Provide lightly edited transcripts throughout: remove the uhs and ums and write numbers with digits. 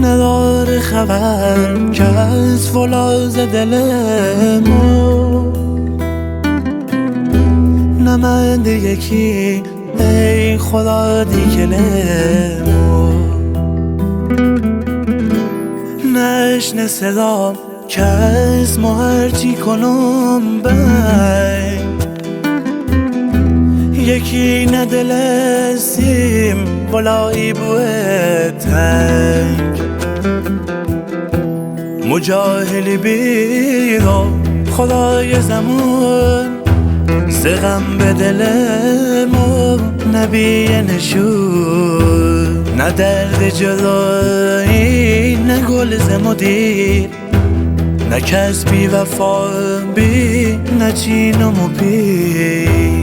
نداره خبر کس فولاذ دل ما. نمنده یکی ای خدا دیکل ما. نشن صدا کس ما هرچی کنم بی یکی ندل سیم ولایی بوه تنگ. مجاهل بیرا خدای زمان زغم به دل ما نبی نشون. نه درد جدایی نه گل زمودی، نه کس بی وفا بی نه چین و مبی.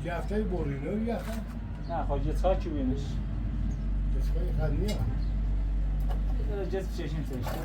گفته برینه گفته؟ نه خب یه تاکی بینش. دستگاه خدمیه. یه جز چشم تشته.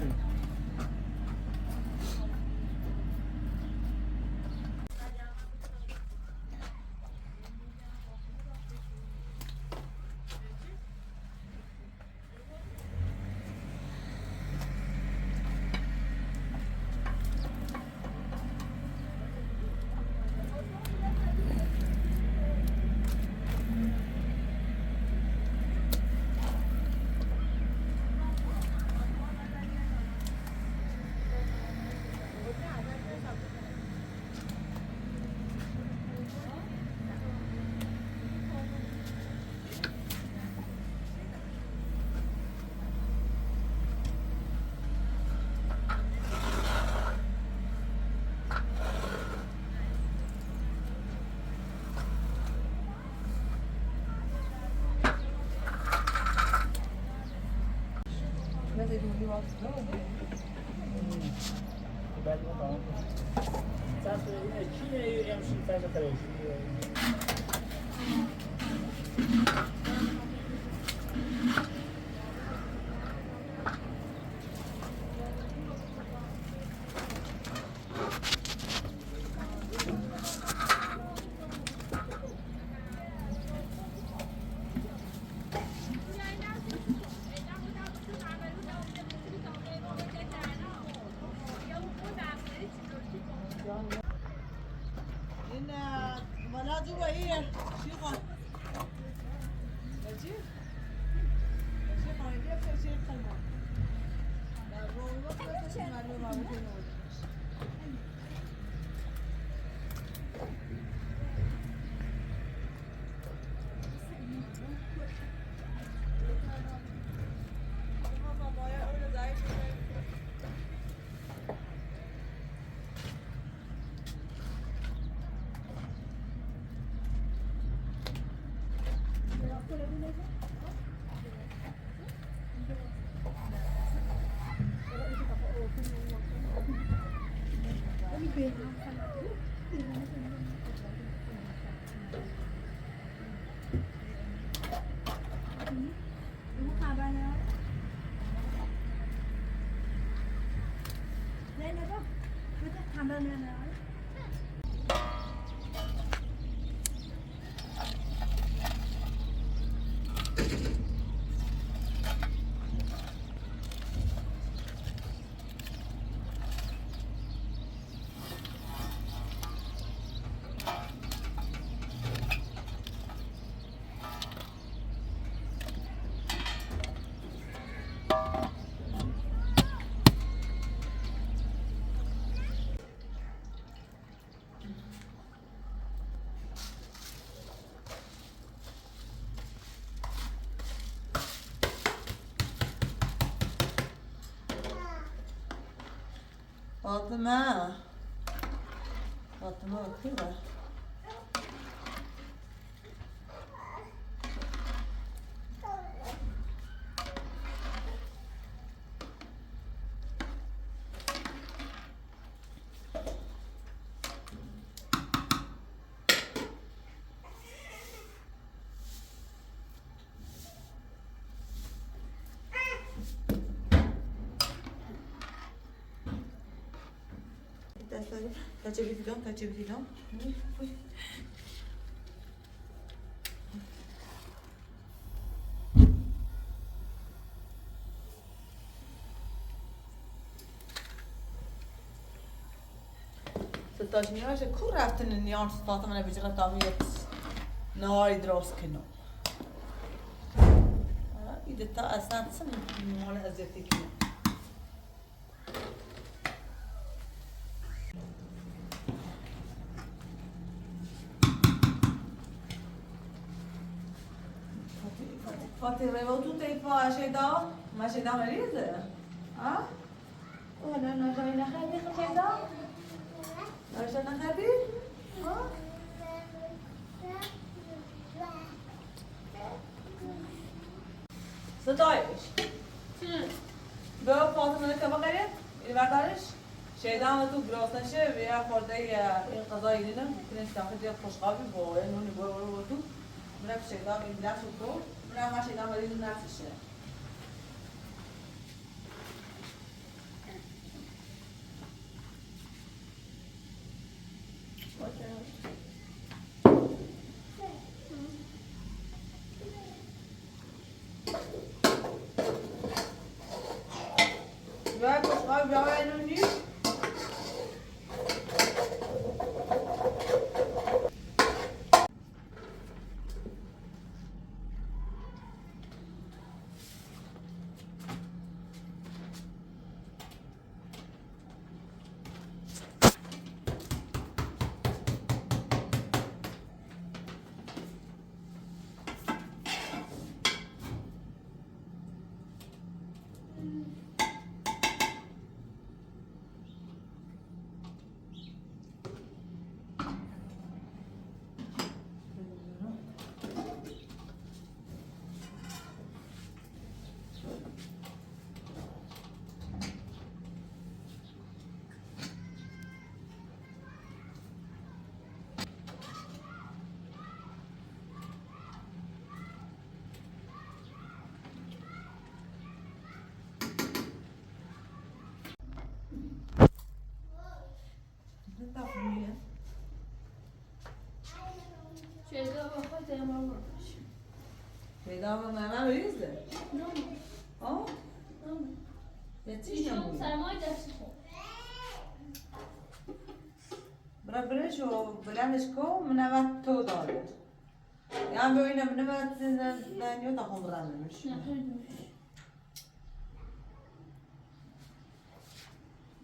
فاطمة فاطمة كذا تجيبي لهم ستاشنی باشه کو رفتن نیان فاطمه بجغه تامیت نهاری درست کنم ایده تا اصلا سن مال اذیتی کنم Fate levou tudo aí para ajeitar, mas ajeitar marido? Ah? Oh, não, não, já não خبي خشيدا؟ لا não خبي؟ ها؟ ستایش. به فاطمه که بغیرت؟ این بردارش؟ شیدان تو گراس نشه و یا خورده این غذای اینه میتونی داخل یه خوشقابی با نونی با تو مرا شیدان این دست تو مرا ما شیدان ولی نفسشه پیدا به من ریزه؟ نه. آه؟ نه. چیش نمونی؟ سرمایه دست خود. برا برش و بلندش کن منوت تو داره. یعنی ببینم منوت ننیو تا خون برندش. نه خیلی.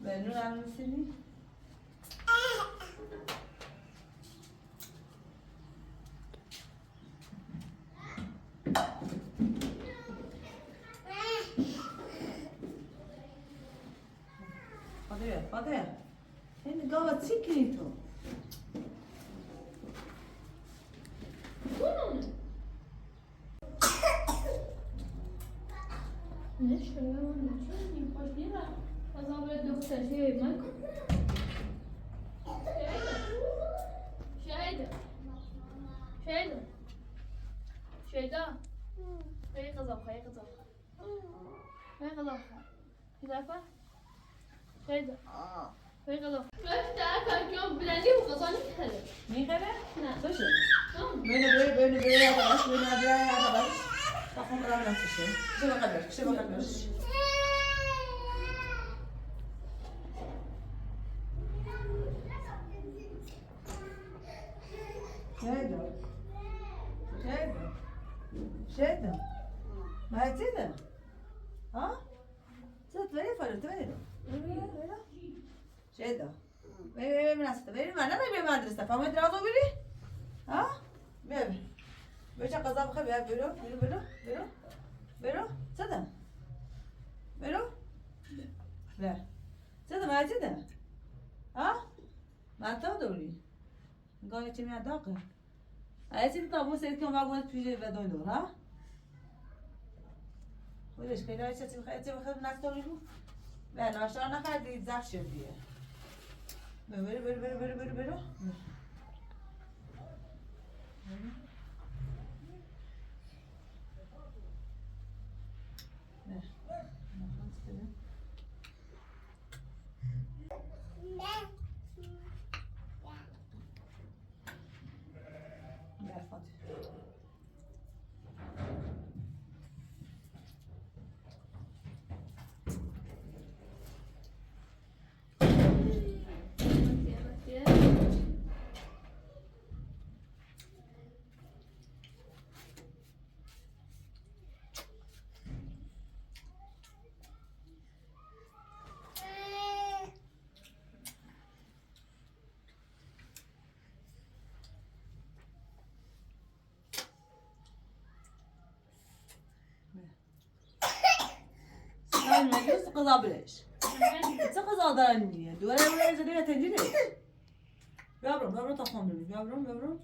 به نون هم می‌سینی؟ فاطمه این گاوا چی کنی تو؟ نه شما نمی‌تونی خوش می‌رم. از آب دختر شی من شاید شاید شاید خیلی غذا خیلی غذا خیلی غذا خیلی خیلی خیلی غذا رفت تا بلندی و غذا نمیخره میخره؟ نه باشه نه بینه بینه بینه باش بینه بینه باش تاخون برام نفسه چه بقدر چه بقدر شايدة شايدة شايدة ما هتينا ها تبري فرد تبري شايدة بيبي مناسبة بيبي ما أنا بيبي مدرسة فما دراسة بيبي ها بيبي بيجا قضاء بخير بيبي بيرو بيرو بيرو بيرو بيرو صدق بيرو لا صدق ما هتينا ها ما تودوري گاهی چه میاد داغه از این طابوس که ما باید پیش و دور ها ولش کن چه چه بخیر چه بخیر نستوری رو و ناشتا نخوردی زخ شدیه برو برو برو برو برو برو نه المجلس قضاء بلاش قضاء دارني دولا ولا زدنا تنجري يابرم يابرم تخون يابرم يابرم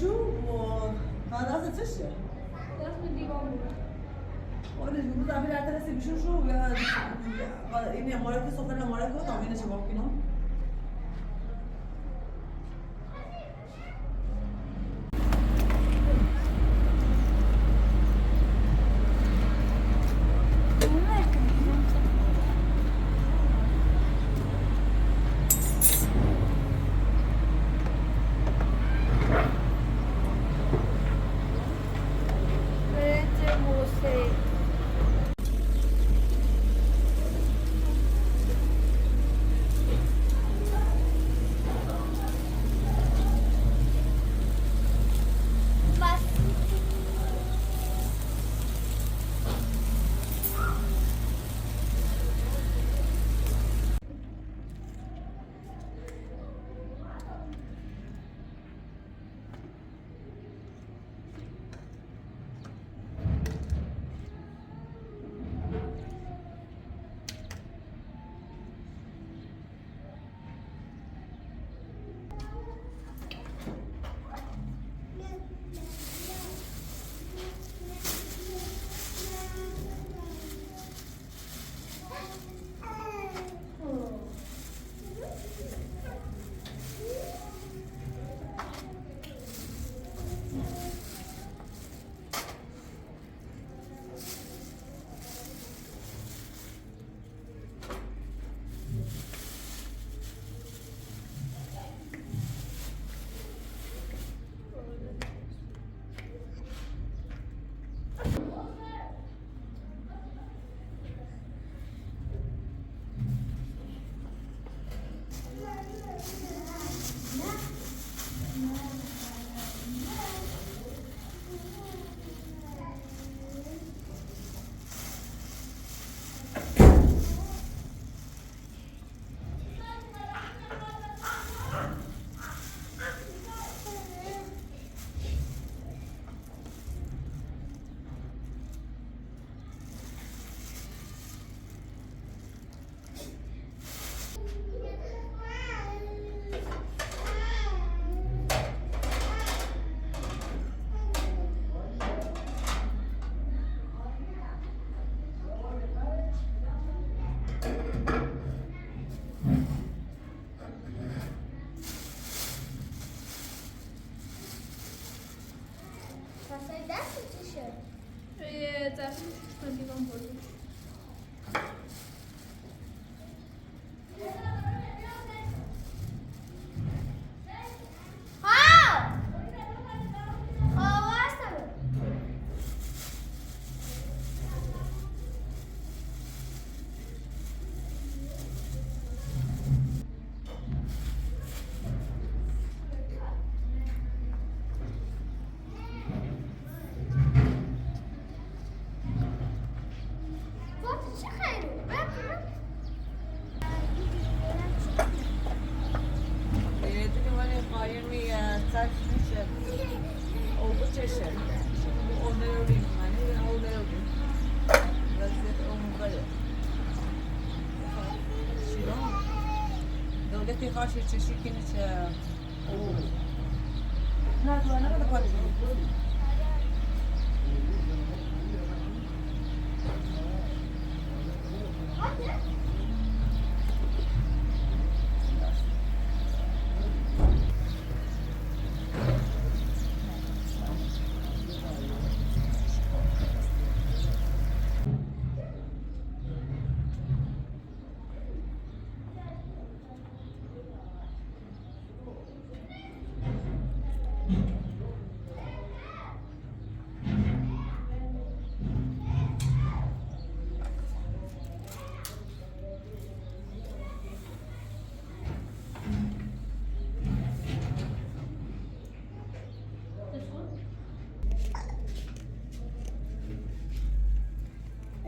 شو و دست چشه؟ دست به دیوان بود. آره بود امیر ارترسی بیشون شو این اماره که سفر اماره که تا اینه چه باکنم.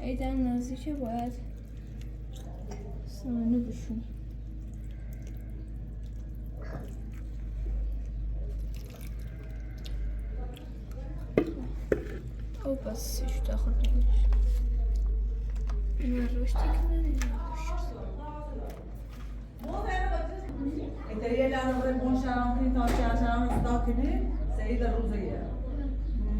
ایدن نزدیکه باید سمنو بشونی. او بس ایش داخل نمیشه. اینا روش تکنه اینا روش. سعيد الروزية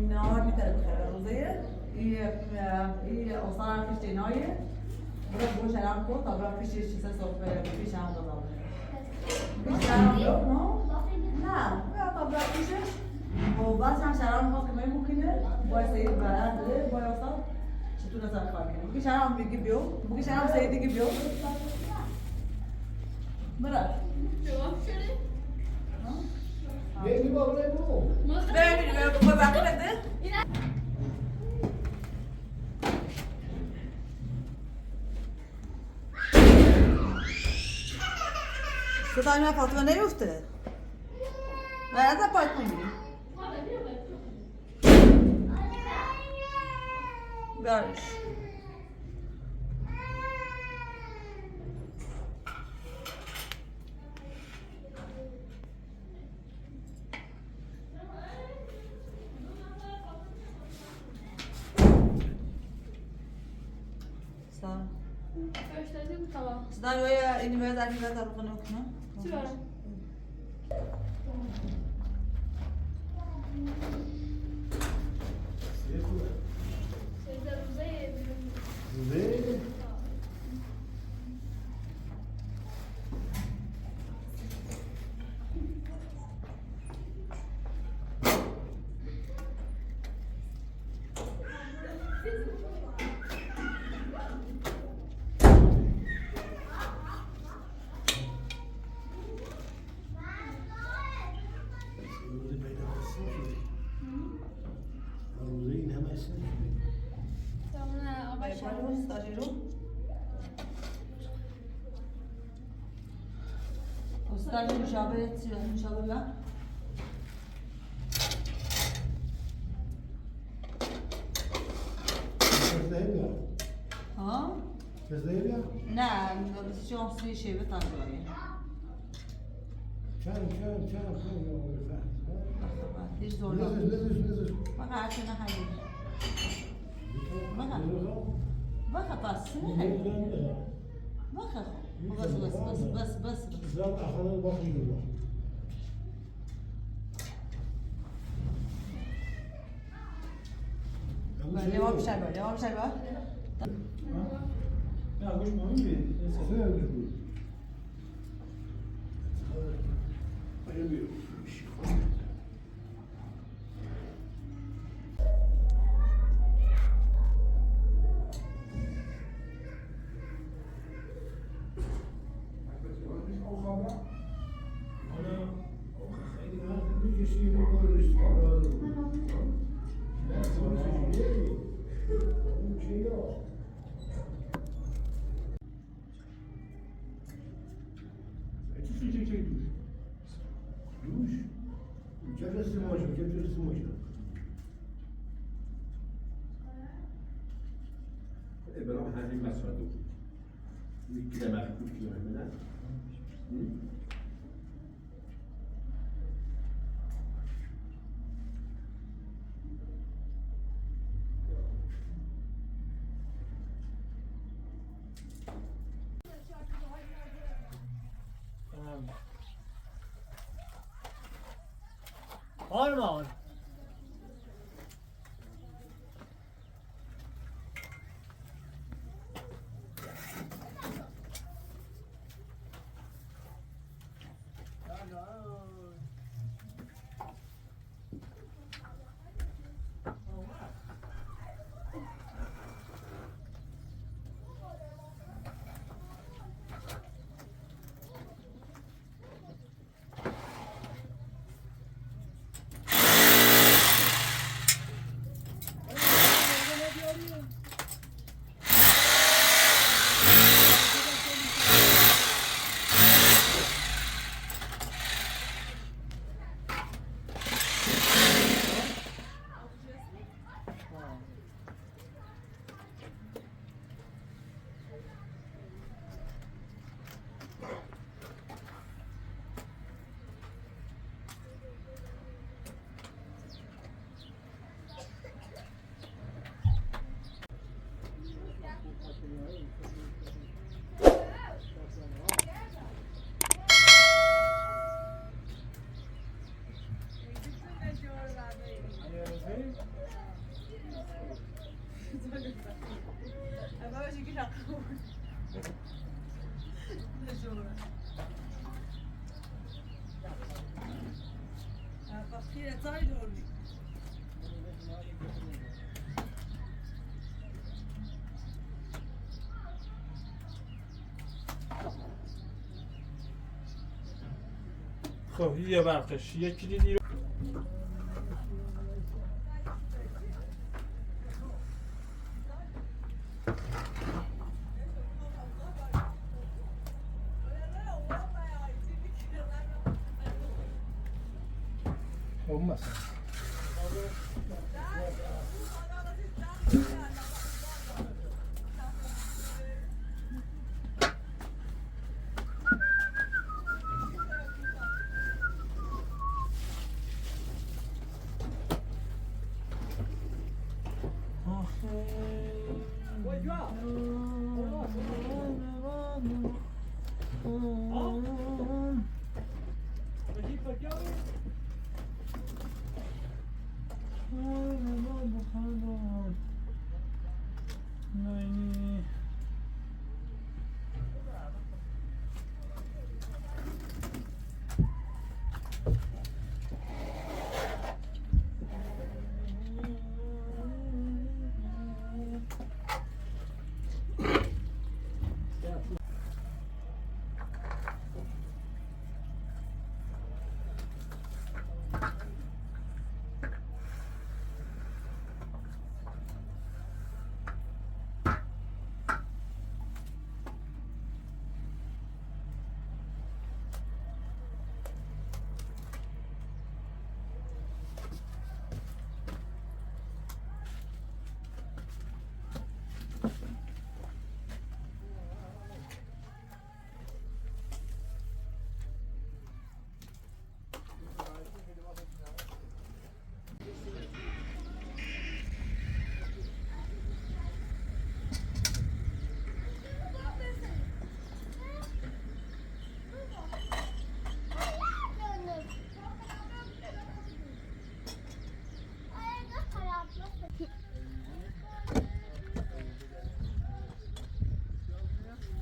نهار مثل الروزية هي أصلا فيش تناية برا بوش على كو طبعا فيش شيء سوف فيش عم ضرب فيش عم لا طبعا فيش وبس عم شرام هو كمان ممكن باي سيد بقى باي وصل شتونا زرقاء كده ممكن شرام بيجيب يوم ممكن شرام سيد يجيب يوم برا صدای فاطمه نیفته. باید پاک کنی. بیارش. سلام. صدای اینی باید علی باید بکنه کنه. چرا؟ استاد مشاوره مشاوره ها؟ نه بس شو سي شيء بتاعي كان كان كان ليش زول ليش ما عارفه انا حاجه ما بس ما بس بس بس بس بس devam şerbe devam şerbe. Ya kuş mu iyi? آرمان خب یه برقش یه کلیدی رو Olmaz.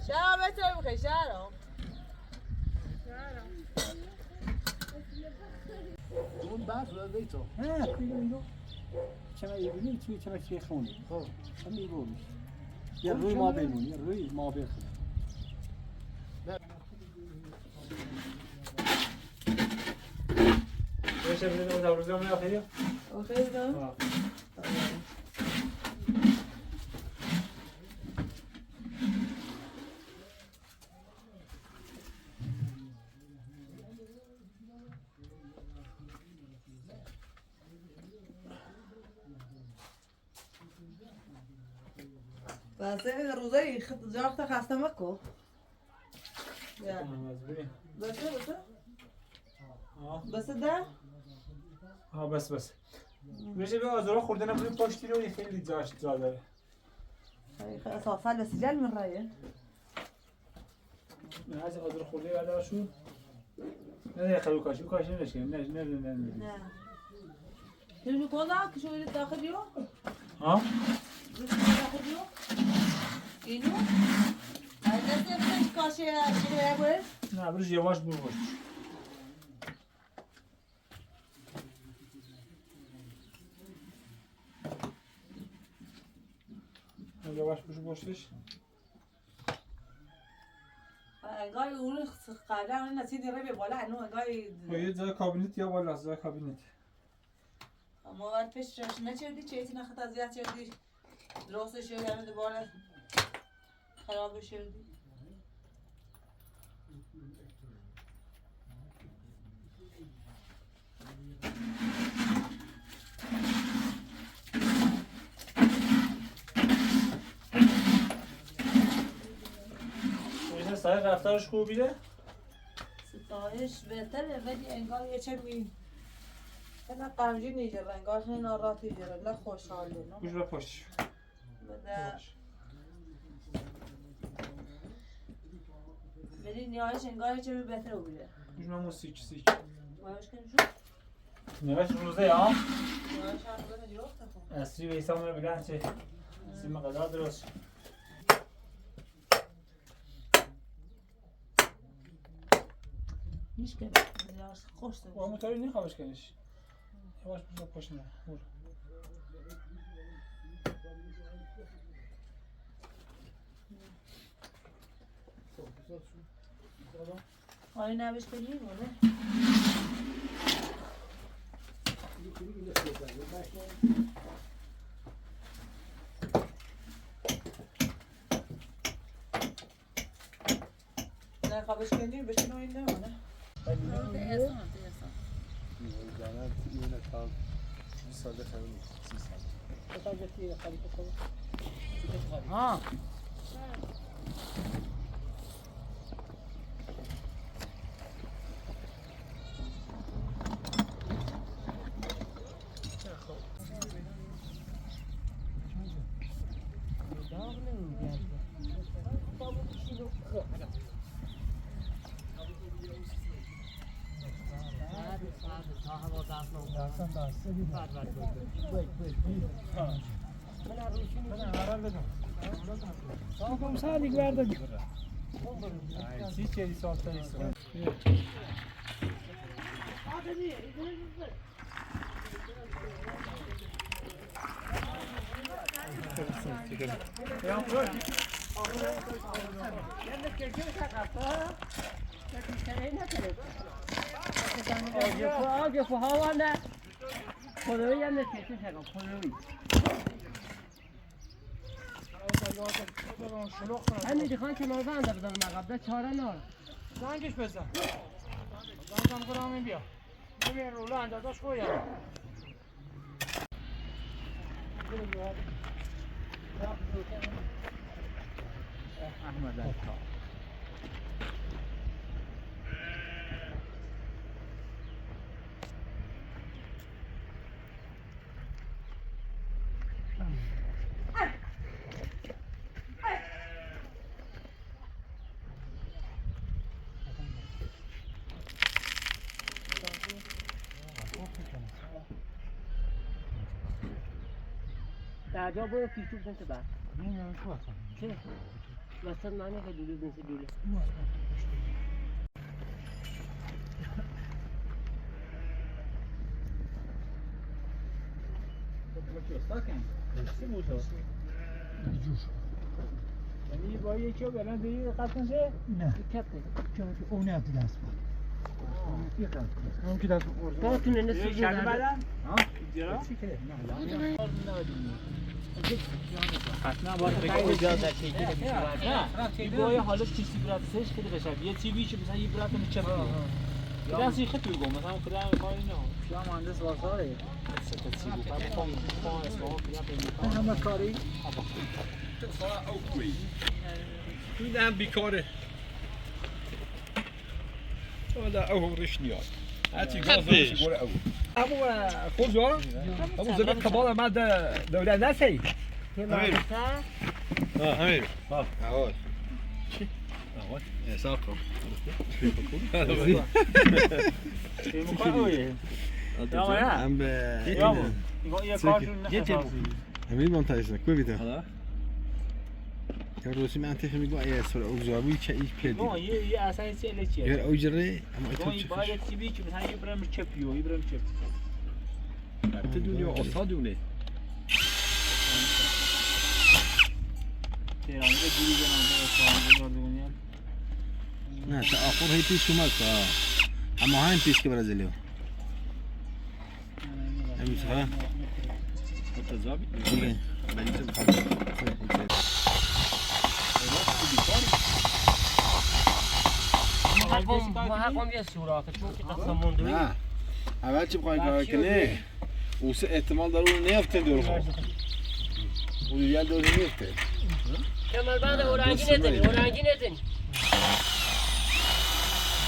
شهرام بهتر میخوای شهرام اون برف داده تو نه اینو چما یبینی چی چما چی خونی خب همین بود یه روی ما بمون یه روی ما بخون باشه بریم اون روزا من آخری آخری دا بس روزای جاخت خسته مکو. بس بس بس ده؟ ها بس بس. میشه به آزارا خوردن هم پشتی رو خیلی جاش جا داره. اساسا بس جل من رایه. من از آزار خورده بعد شو. نه خیلی کاشی کاشی نشه نه نه نه نه. نه. شو كنا شو اللي تاخذ يو؟ ها؟ اینو از دست کاشه چه بود؟ نه برش یواش برو. یواش برو باشش. انگار اون قبلا اون نسید رو به بالا انو انگار یه جای کابینت یا بالا جای کابینت. اما وقت پیش نچردی چه ایتی نخط اذیت کردی درستش شد دوباره خراب شدی. این سایه رفتارش خوبیه؟ ستایش بهتره ولی انگار یه چه می نه غمگین نیجه انگار نه ناراحت نیجه نه خوشحاله نه گوش به پشت ولی نیایش انگار چه بهتره بوده. گوش من سیک سیک نیایش کنیم شو نیایش روزه ها نیایش هم روزه نجرفته خب اصلی به ایسا مونه بگن چه سیم قضا درست نیش کنیم خوش و موتوری نخواهش کنیش. یواش بزن پشت نه. برو. آره نبش کنیم ولی نه قابش کنیم بشین و این نه نه ها همین دیخوان که مرزان ده بزنم عقب ده چاره نار زنگش بزن زنگم کنم بیا ببین روله اندازش خویه احمد الکا درجا برو پیچو بزن تو بعد چه؟ وسط معنی که لولو بزن لولو یعنی با یکی بلند یه قطع نشه؟ نه اون نه دست بود اون که دست بخورد با تونه نصف بدن؟ حتما باید بگه اجازه نه این حالا چیزی براتش خیلی قشنگ یه تیوی که مثلا یه برات میچه یه دستی خیلی بگم مثلا خدا کاری نه یا مهندس واساره همه کاری تو هم بیکاره ولا او رشنيات هاتي غاز ولا او ابو خوزا ابو زبد كبار ما دولة ناسي اه امير اه عواد عواد يا ساقو امیر منتظر کو بیده روسی من تفهم میگو ایا سر اوزاوی چه ای پیدی یه اصلا چه چیه یه اوجره اما تو باید تیوی که مثلا یه برم چپیو یه برم چپ تدوني قصادونه نه تأخر هي پیش اومد اما هم پیش که برزیلیو همین صحیح متزابي ما حقم یه سوراخه چون که قسم مونده. نه اول چی بخوای کار کنی اوسه احتمال داره اون نیفته دور خود اون دیگه دور نیفته. کمربند اورنگی ندنی اورنگی ندنی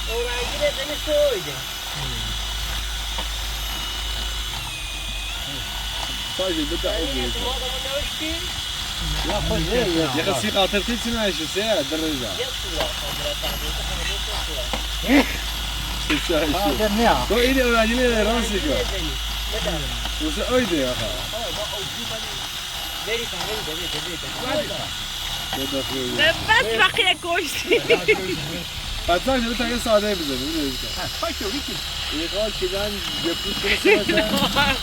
اورنگی ندنی سویده طيب بدأ لا خوش يا اخي خاطر تيجي شو ساعة درجة شو ايدي اورنگی راسي جو وش ايدي يا اخي بس بقي كوشتي. بعد نمی‌تونی تاگه ساده بزنی می‌دونی که پاکو ویکی یه کار که دن یه پوست کنه.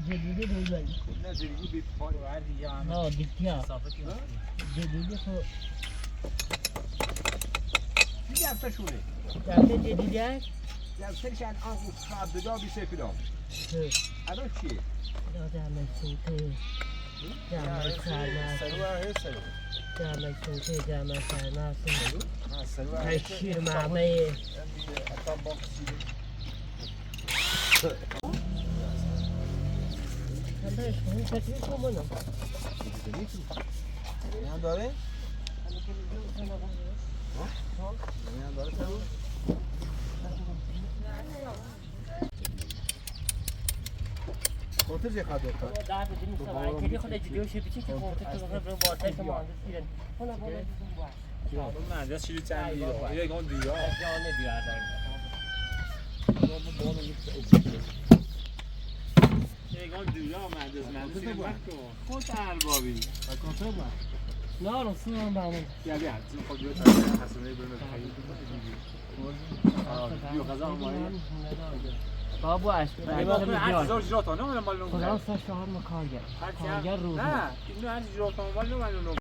جدیده دوزایی. نه جدیدی بی پای ها دیگه. جدیده خو. دیگه هفته شونه. هفته جدیده؟ هفته شان آن عبدالله بی سفیدام. الان چیه؟ دامن سنتی. دامن سرما. دامن سنتی دامن سرما. شیر معمه. هم داره؟ هم داره سرو؟ خاطر چه خاطر؟ ده بدیم سوال کلی خود جدیو شی بچی که خاطر تو بخیر برو بارتای که مهندس گیرن. خدا بالا دیدم باش. مهندس چیزی چند بیار. یه گان دیار. جان بیار دار. یگان دورا مهندس خود اربابی. نه رسول من برام. یا بیا خود بیا حسنه بریم خیلی. بیا غذا ما. بابا اش. هزار جرات نه مال نون. خدا سر شهر ما کارگر. کارگر روز. نه اینو هر جرات مال نون.